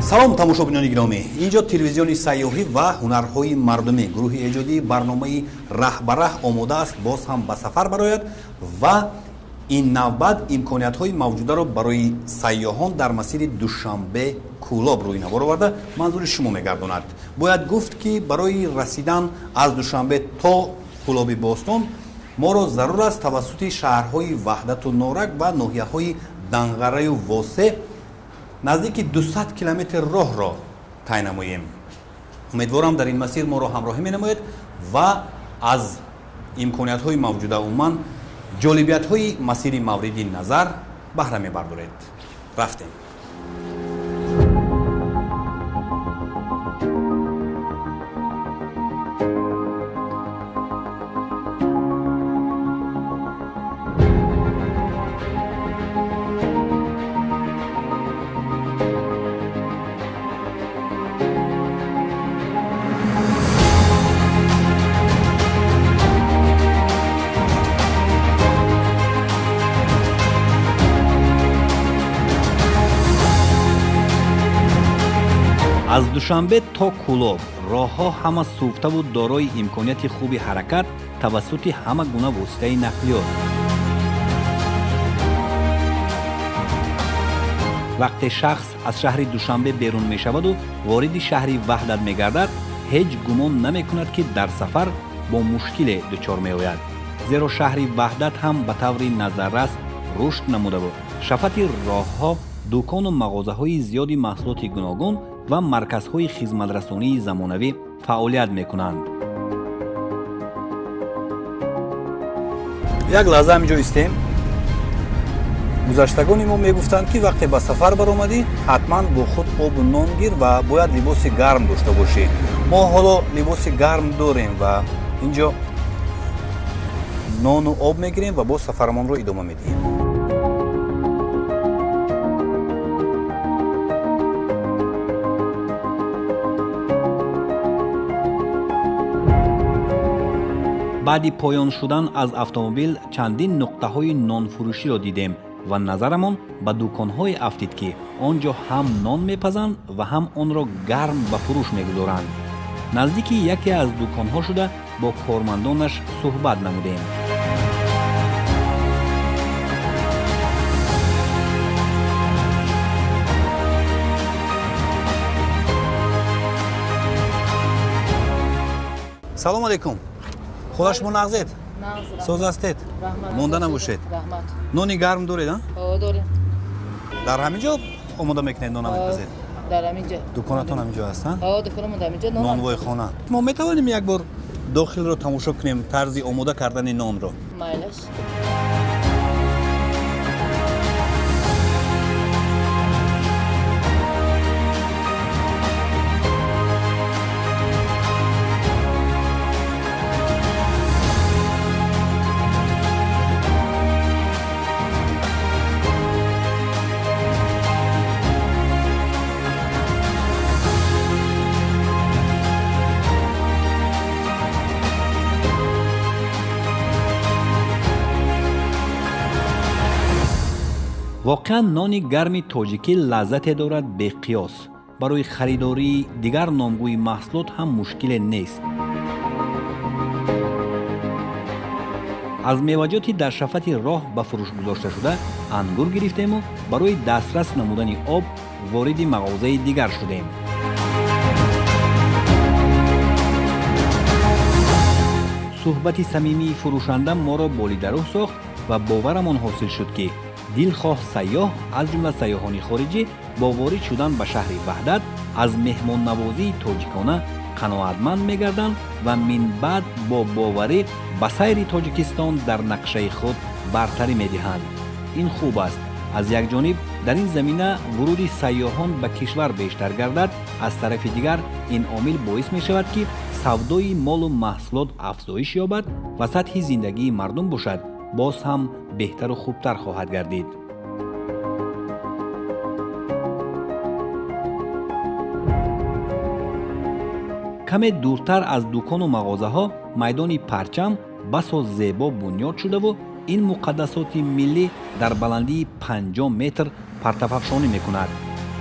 Салом, тамошобинони гиромӣ! Инҷо телевизиони сайёҳӣ ва ҳунарҳои мардумӣ. Гурӯҳи эҷодии барномаи «Раҳ ба раҳ» омода аст боз ҳам ба сафар барояд ва ин навбат имкониятҳои мавҷударо барои сайёҳон дар масири Душанбе Кӯлоб рӯи навор оварда манзури шумо мегардонад. Бояд гуфт, ки барои расидан аз Душанбе то Кӯлоби бостон моро зарур аст тавассути шаҳрҳои Ваҳдату Норак ва ноҳияҳои Данғараю Восе наздики 200 километр роҳро тай намоем. Умедворам, дар ин масир моро ҳамроҳӣ менамоед ва аз имкониятҳои мавҷуда, умуман ҷолибиятҳои масири мавриди назар баҳра мебардоред. Рафтем. Аз Душанбе то Кӯлоб роҳҳо ҳама сӯфтаву дорои имконияти хуби ҳаракат тавассути ҳама гуна воситаи нақлиёт. Вақте шахс аз шаҳри Душанбе берун мешаваду вориди шаҳри Ваҳдат мегардад, ҳеҷ гумон намекунад, ки дар сафар бо мушкиле дучор меояд, зеро шаҳри Ваҳдат ҳам ба таври назаррас рушд намудаву шафати роҳҳо дукону мағозаҳои зиёди маҳсулоти гуногун ва марказҳои хизматрасонии замонавӣ фаъолият мекунанд. Як лаҳза ҳаминҷо истем. Гузаштагони мо мегуфтанд, ки вақте ба сафар баромадӣ, ҳатман бо худ обу нон гир ва бояд либоси гарм дошта бошӣ. Мо ҳоло либоси гарм дорем ва инҷо нону об мегирем ва боз сафарамонро идома медиҳем. Баъди поён шудан аз автомобил чандин нуқтаҳои нонфурӯширо дидем ва назарамон ба дуконҳое афтид, ки он ҷо ҳам нон мепазанд ва ҳам онро гарм ба фурӯш мегузоранд. Наздики яке аз дуконҳо шуда, бо кормандонаш суҳбат намудем. Салом алейкум! Худо, шумо нағзед? Соз ҳастед? Монда набошед. Нони гарм доред? Дорем. Дар ҳамин ҷо омода мекунед, нона мепазед? Дар ҳамин ҷо. Дуконатон ҳамин ҷо ҳаст? Дуконамон дар ҳамин ҷо. Нонвойхона. Мо метавонем як бор дохилро тамошо кунем, тарзи омода кардани нонро? Майлаш. Воқеан, нони гарми тоҷикӣ лаззате дорад беқиёс. Барои харидории дигар номгӯи маҳсулот ҳам мушкиле нест. Аз меваҷоти дар шафати роҳ ба фурӯш гузошташуда ангур гирифтему барои дастрас намудани об вориди мағозаи дигар шудем. Суҳбати самимии фурӯшанда моро болидарӯҳ сохт ва боварамон ҳосил шуд, ки дилхоҳ сайёҳ, аз ҷумла сайёҳони хориҷӣ, бо ворид шудан ба шаҳри Ваҳдат аз меҳмоннавозии тоҷикона қаноатманд мегарданд ва минбаъд бо боварӣ ба сайри Тоҷикистон дар нақшаи худ бартарӣ медиҳанд. Ин хуб аст. Аз як ҷониб, дар ин замина вуруди сайёҳон ба кишвар бештар гардад, аз тарафи дигар, ин омил боис мешавад, ки савдои молу маҳсулот афзоиш ёбад ва сатҳи зиндагии мардум бошад, боз ҳам беҳтару хубтар хоҳад гардид. Каме дуртар аз дукону мағозаҳо майдони парчам басо зебо бунёд шудаву ин муқаддасоти миллӣ дар баландии 50 метр партафафшонӣ мекунад.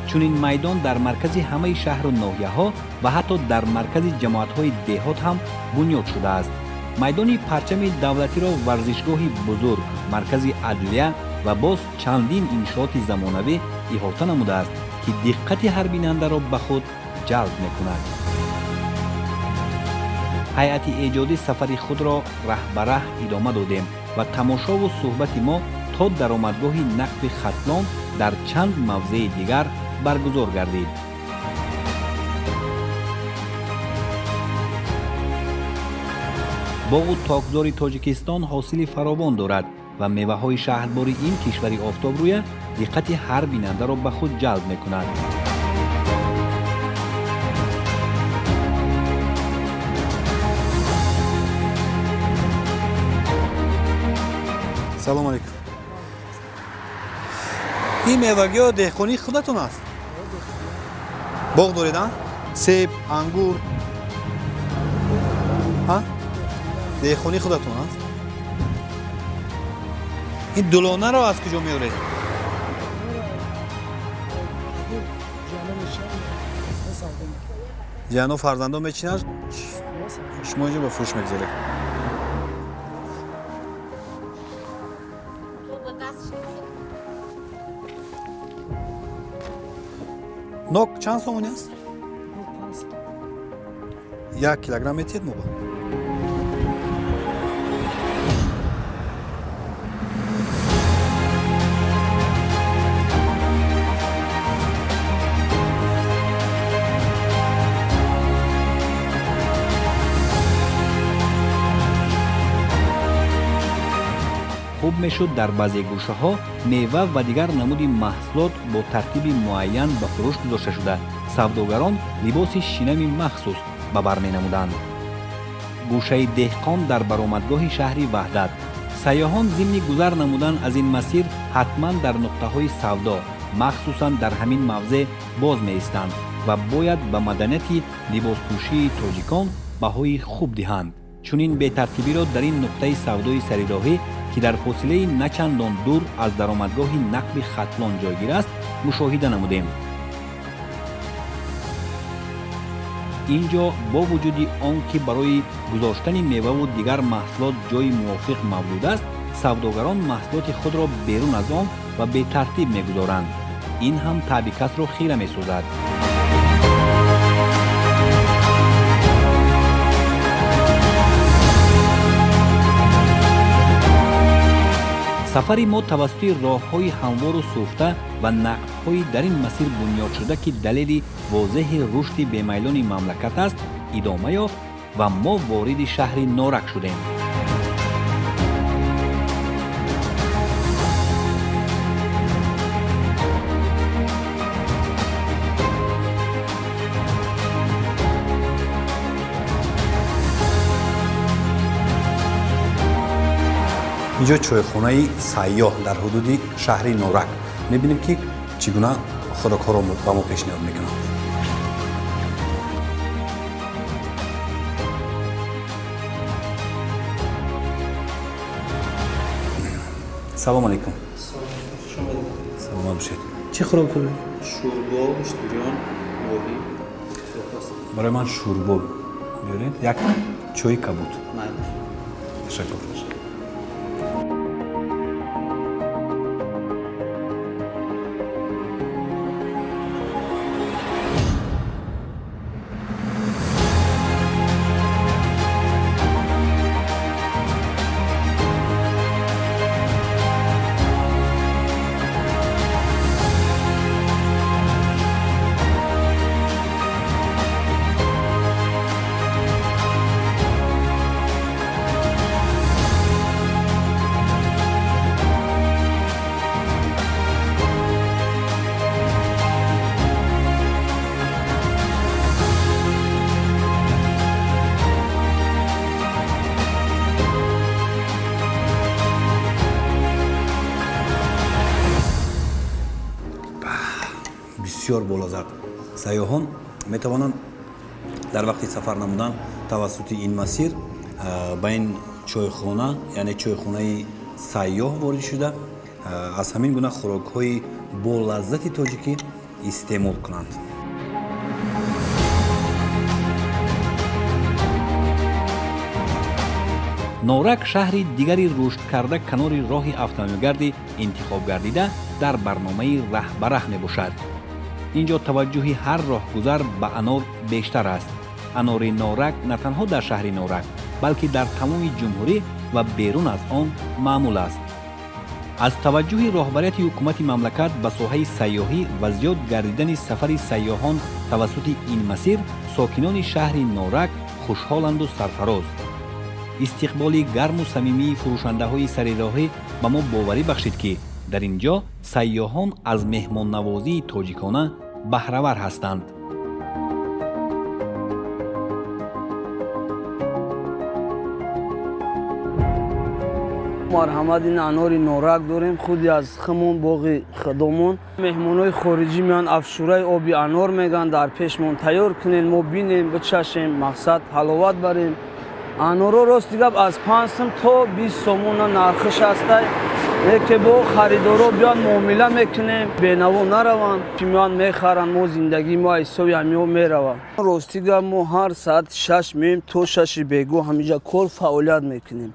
Чунин майдон дар маркази ҳамаи шаҳру ноҳияҳо ва ҳатто дар маркази ҷамоатҳои деҳот ҳам бунёд шудааст. Майдони Парчами давлатиро варзишгоҳи бузург, маркази адлия ва боз чандин иншооти замонавӣ иҳота намудааст, ки диққати ҳар бинандаро ба худ ҷалб мекунад. Ҳайати эҷодӣ сафари худро раҳ ба раҳ идома додем ва тамошову суҳбати мо то даромадгоҳи нақби Хатлон дар чанд мавзеи дигар баргузор гардид. Боғу токзори Тоҷикистон ҳосили фаровон дорад ва меваҳои шаҳдбори ин кишвари офтобрӯя диққати ҳар бинандаро ба худ ҷалб мекунад. Салом алейкум. Ин мевагиҳо деҳқонии худатон аст? Боғ доред, а? Себ, ангур, а, деҳқонии худатон аст? Ин дулонаро аз куҷо меоред? Ҷиано фарзандо мечинад, шумо инҷо ба фурӯш мегузоред. Нок чанд сомонӣ аст? 1 килограмм метиҳед моба? Хуб мешуд, дар баъзе гӯшаҳо мева ва дигар намуди маҳсулот бо тартиби муайян ба фурӯш гузошта шуда, савдогарон либоси шинами махсус ба бар менамуданд. Гӯшаи деҳқон дар баромадгоҳи шаҳри Ваҳдат. Сайёҳон зимни гузар намудан аз ин масир ҳатман дар нуқтаҳои савдо, махсусан дар ҳамин мавзеъ боз меистанд ва бояд ба маданияти либоспӯшии тоҷикон баҳои хуб диҳанд. Чунин бетартибиро дар ин нуқтаи савдои сарироҳӣ, ки дар фосилаи начандон дур аз даромадгоҳи нақби Хатлон ҷойгир аст, мушоҳида намудем. Ин ҷо бо вуҷуди он ки барои гузоштани меваву дигар маҳсулот ҷойи мувофиқ мавҷуд аст, савдогарон маҳсулоти худро берун аз он ва бетартиб мегузоранд. Ин ҳам таъби касро хира месозад. Сафари мо тавассути роҳҳои ҳамвору сӯхта ва нақбҳои дар ин масир бунёдшуда, ки далели возеҳи рушди бемайлони мамлакат аст, идома ёфт ва мо вориди шаҳри Норак шудем. Инҷо чойхонаи Сайёҳ дар ҳудуди шаҳри Норак. Мебинем, ки чӣ гуна хӯрокҳоро ба мо пешниҳод мекунанд. Салом алейкум. Саломат бошед. Чӣ хӯрок? Шӯрбо, гӯшти бирён, моҳӣ. Барои ман шӯрбо биёред, як чои кабуд. Ташаккур. Бисёр болаззат. Сайёҳон метавонанд дар вақти сафар намудан тавассути ин масир ба ин чойхона, яъне чойхонаи Сайёҳ ворид шуда, аз ҳамин гуна хӯрокҳои болаззати тоҷикӣ Истеъмол кунанд. Норак шаҳри дигари рушдкарда канори роҳи автомобилгарди интихобгардида дар барномаи «Раҳ ба раҳ» мебошад. Ин ҷо таваҷҷӯҳи ҳар роҳгузар ба анор бештар аст. Анори Норак на танҳо дар шаҳри Норак, балки дар тамоми ҷумҳурӣ ва берун аз он маъмул аст. Аз таваҷҷӯҳи роҳбарияти ҳукумати мамлакат ба соҳаи сайёҳӣ ва зиёд гардидани сафари сайёҳон тавассути ин масир сокинони шаҳри Норак хушҳоланду сарфароз. Истиқболи гарму самимии фурӯшандаҳои сарироҳӣ ба мо боварӣ бахшид, ки дар ин ҷо сайёҳон аз меҳмоннавозии тоҷикона баҳравар ҳастанд. Марҳамат, ин анори Норак дорем, худи аз химон, боғи худомон. Меҳмонҳои хориҷӣ меоянд, афшураи оби анор мегӯянд, дар пешмон тайёр кунем, мо бинем, бичашем, мақсад ҳаловат барем. Аноро, рости гап, аз 5 сум то 20 сомона нархиш ҳастай. Леке бо харидоро биён, муомила мекунем, бенаво нараванд, ки меоянд, мехаранд. Мо зиндагии мо ҳисоби ҳамиҳо меравад. Рости гап, мо ҳар соати 6 меоем, то 6-и бегоҳ ҳамиҷа кор фаъолият мекунем.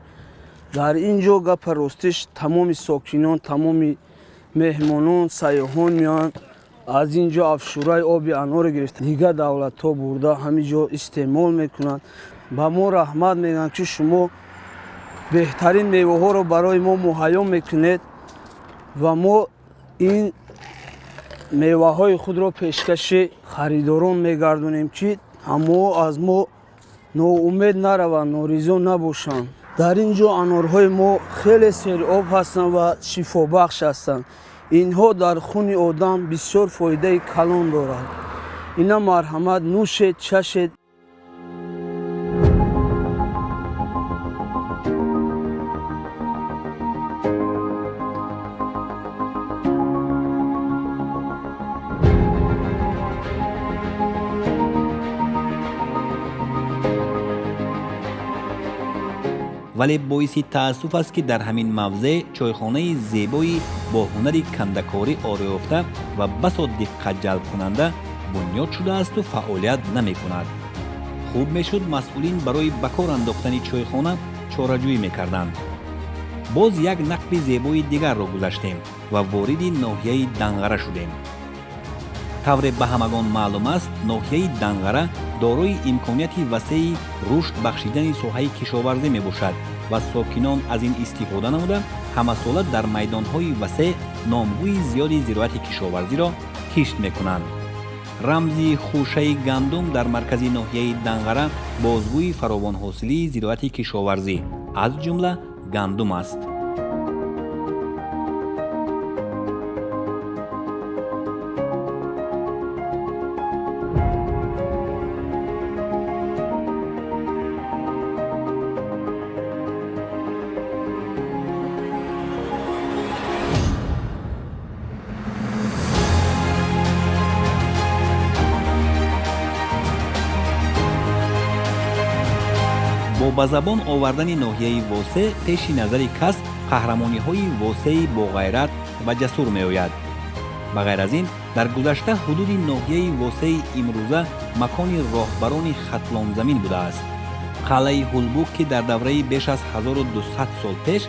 Дар ин ҷо, гапа ростиш, тамоми сокинон, тамоми меҳмонон, сайёҳон меоянд, аз ин ҷо афшураи оби анорро гирифта, дигар давлатҳо бурда, ҳамин ҷо истеъмол мекунанд. Ба мо раҳмат мегӯянд, ки шумо беҳтарин меваҳоро барои мо муҳайё мекунед ва мо ин меваҳои худро пешкаши харидорон мегардонем, ки ҳамао аз мо ноумед нараванд, норизо набошанд. Дар ин ҷо анорҳои мо хеле сероб ҳастанд ва шифобахш ҳастанд. Инҳо дар хуни одам бисёр фоидаи калон дорад. Ина, марҳамат, нӯшед, чашед. Вале боиси таассуф аст, ки дар ҳамин мавзеъ чойхонаи зебои бо ҳунари кандакорӣ ороёфта ва басо диққатҷалбкунанда бунёд шудаасту фаъолият намекунад. Хуб мешуд, масъулин барои ба кор андохтани чойхона чораҷӯӣ мекарданд. Боз як нақби зебои дигарро гузаштем ва вориди ноҳияи Данғара шудем. Тавре ба ҳамагон маълум аст, ноҳияи Данғара дорои имконияти васеи рушд бахшидани соҳаи кишоварзӣ мебошад ва сокинон аз ин истифода намуда, ҳамасола дар майдонҳои васеъ номгӯи зиёди зироати кишоварзиро кишт мекунанд. Рамзи хӯшаи гандум дар маркази ноҳияи Данғара бозгӯи фаровонҳосилии зироати кишоварзӣ, аз ҷумла гандум аст. Бо ба забон овардани ноҳияи Восе пеши назари кас қаҳрамониҳои Восеи боғайрат ва ҷасур меояд. Ба ғайр аз ин, дар гузашта ҳудуди ноҳияи Восеи имрӯза макони роҳбарони Хатлонзамин будааст. Қалъаи Ҳулбук, ки дар давраи беш аз 1200 сол пеш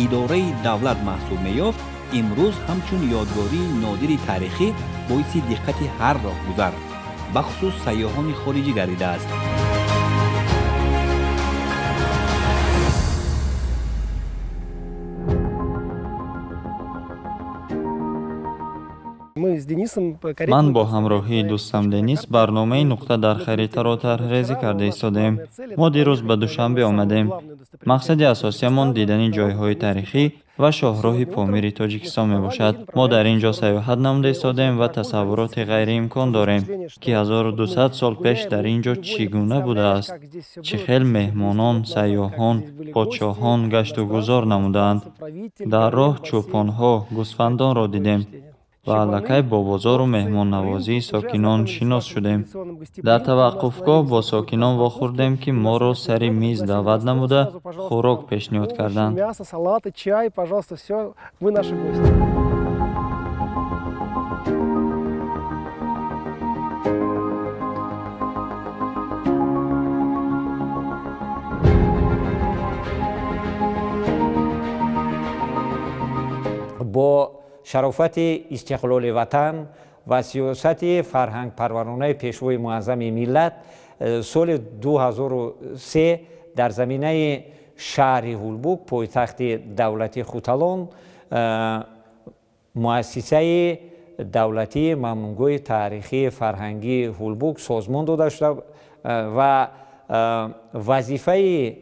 идораи давлат маҳсуб меёфт, имрӯз ҳамчун ёдгории нодири таърихӣ боиси диққати ҳар роҳгузар, бахусус сайёҳони хориҷӣ гардидааст. Ман бо ҳамроҳии дӯстам Денис барномаи «Нуқта дар харитаро» тарҳрезӣ карда истодаем. Мо дирӯз ба Душанбе омадем. Мақсади асосиямон дидани ҷойҳои таърихӣ ва шоҳроҳи Помири Тоҷикистон мебошад. Мо дар ин ҷо сайёҳат намуда истодаем ва тасаввуроти ғайриимкон дорем, ки 1200 сол пеш дар ин ҷо чӣ гуна будааст, чӣ хел меҳмонон, сайёҳон, подшоҳон гаштугузор намудаанд. Дар роҳ чӯпонҳо, гӯсфандонро дидем ва аллакай бо бозору меҳмоннавозии сокинон шинос шудем. Дар таваққуфгоҳ бо сокинон вохӯрдем, ки моро сари миз даъват намуда, хӯрок пешниҳод карданд. Мясо, салаты, чай, пожалуйста, все, вы наши гости. Бо шарофати истиқлоли ватан ва сиёсати фарҳангпарваронаи Пешвои Муаззами миллат соли 2003 дар заминаи шаҳри Ҳулбук, пойтахти давлати Хуталон, муассисаи давлатии Мамнунгоҳи таърихии фарҳангии Ҳулбук созмон дода шуда ва вазифаи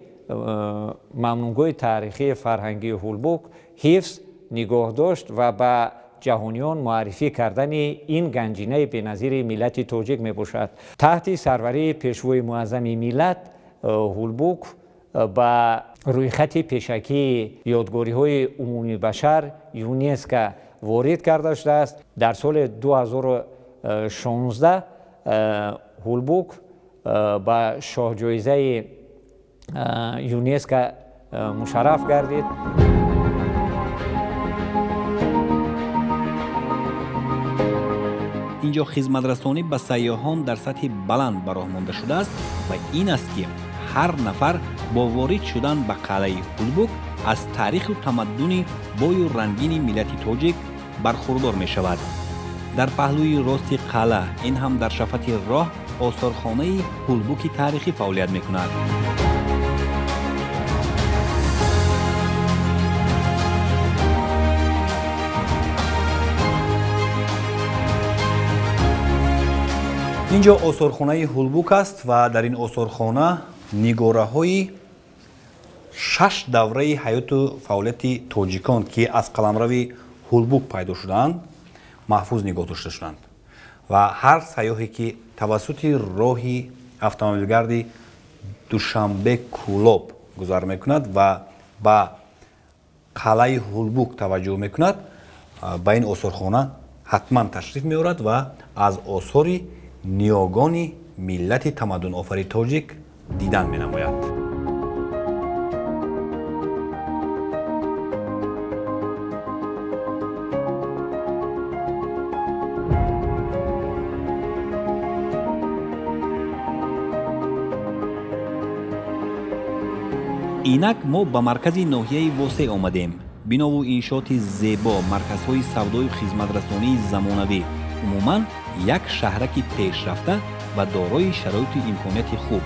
Мамнунгоҳи таърихии фарҳангии Ҳулбук ҳифз, нигоҳдошт ва ба ҷаҳониён муаррифӣ кардани ин ганҷинаи беназири миллати тоҷик мебошад. Таҳти сарварии Пешвои Муаззами миллат Ҳулбук ба рӯйхати пешакии ёдгориҳои умумибашар ЮНЕСКО ворид карда шудааст. Дар соли 2016 Ҳулбук ба шоҳҷоизаи ЮНЕСКО мушарраф гардид. Инҷо хизматрасонӣ ба сайёҳон дар сатҳи баланд ба роҳ монда шудааст ва ин аст, ки ҳар нафар бо ворид шудан ба қалъаи Ҳулбук аз таъриху тамаддуни бою рангини миллати тоҷик бархурдор мешавад. Дар паҳлӯи рости қалъа, ин ҳам дар шафати роҳ, осорхонаи Ҳулбуки таърихӣ фаъолият мекунад. Инҷо осорхонаи Ҳулбук аст ва дар ин осорхона нигораҳои 6 давраи ҳаёту фаъолияти тоҷикон, ки аз қаламрави Ҳулбук пайдо шудаанд, маҳфуз нигоҳ дошта шуданд ва ҳар сайёҳе, ки тавассути роҳи автомобилгарди Душанбе Кӯлоб гузар мекунад ва ба қалъаи Ҳулбук таваҷҷӯҳ мекунад, ба ин осорхона ҳатман ташриф меорад ва аз осори ниёгони миллати тамаддунофари тоҷик дидан менамояд. Инак мо ба маркази ноҳияи Восеъ омадем. Бинову иншооти зебо, марказҳои савдою хизматрасонии замонавӣ, умуман як шаҳраки пешрафта ва дорои шароиту имконияти хуб.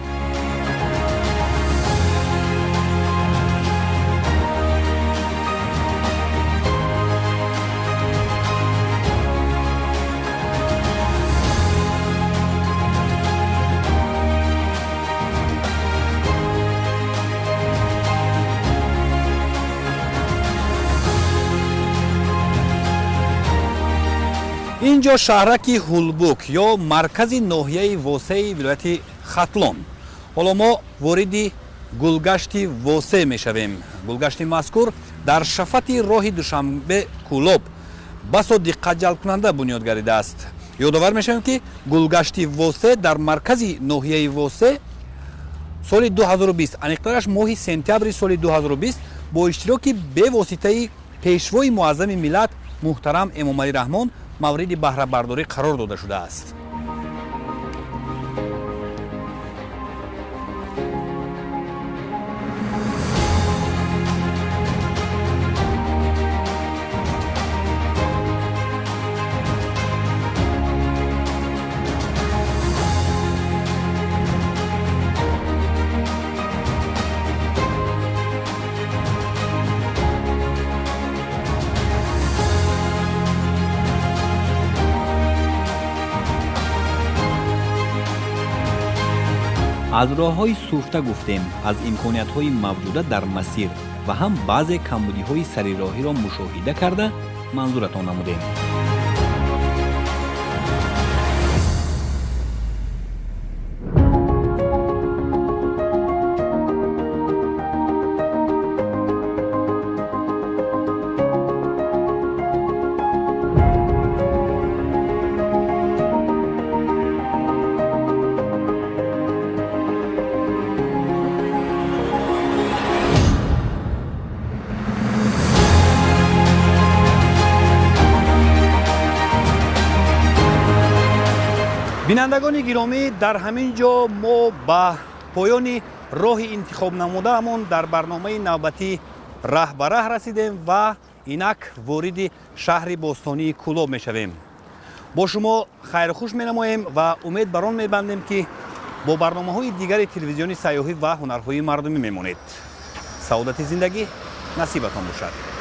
Инҷо шаҳраки Ҳулбук ё маркази ноҳияи Восеи вилояти Хатлон. Ҳоло мо вориди гулгашти Восеъ мешавем. Гулгашти мазкур дар шафати роҳи Душанбе Кӯлоб басо диққат ҷалбкунанда бунёд гардидааст. Ёдовар мешавем, ки гулгашти Восеъ дар маркази ноҳияи Восеъ соли 2020, аниқтараш моҳи сентябри соли 2020, бо иштироки бевоситаи Пешвои Муаззами миллат муҳтарам Эмомалӣ Раҳмон мавриди баҳрабардорӣ қарор дода шудааст. Аз роҳҳои суфта гуфтем, аз имкониятҳои мавҷуда дар масир ва ҳам баъзе камбудиҳои сарироҳиро мушоҳида карда манзуратон намудем. Бинандагони гиромӣ, дар ҳамин ҷо мо ба поёни роҳи интихобнамудаамон дар барномаи навбатӣ «Раҳ ба раҳ» расидем ва Инак вориди шаҳри бостонии Кӯлоб мешавем. Бо шумо хайрхуш менамоем ва умед бар он мебандем, ки бо барномаҳои дигари телевизиони сайёҳӣ ва ҳунарҳои мардумӣ мемонед. Саодати зиндагӣ насибатон бошад.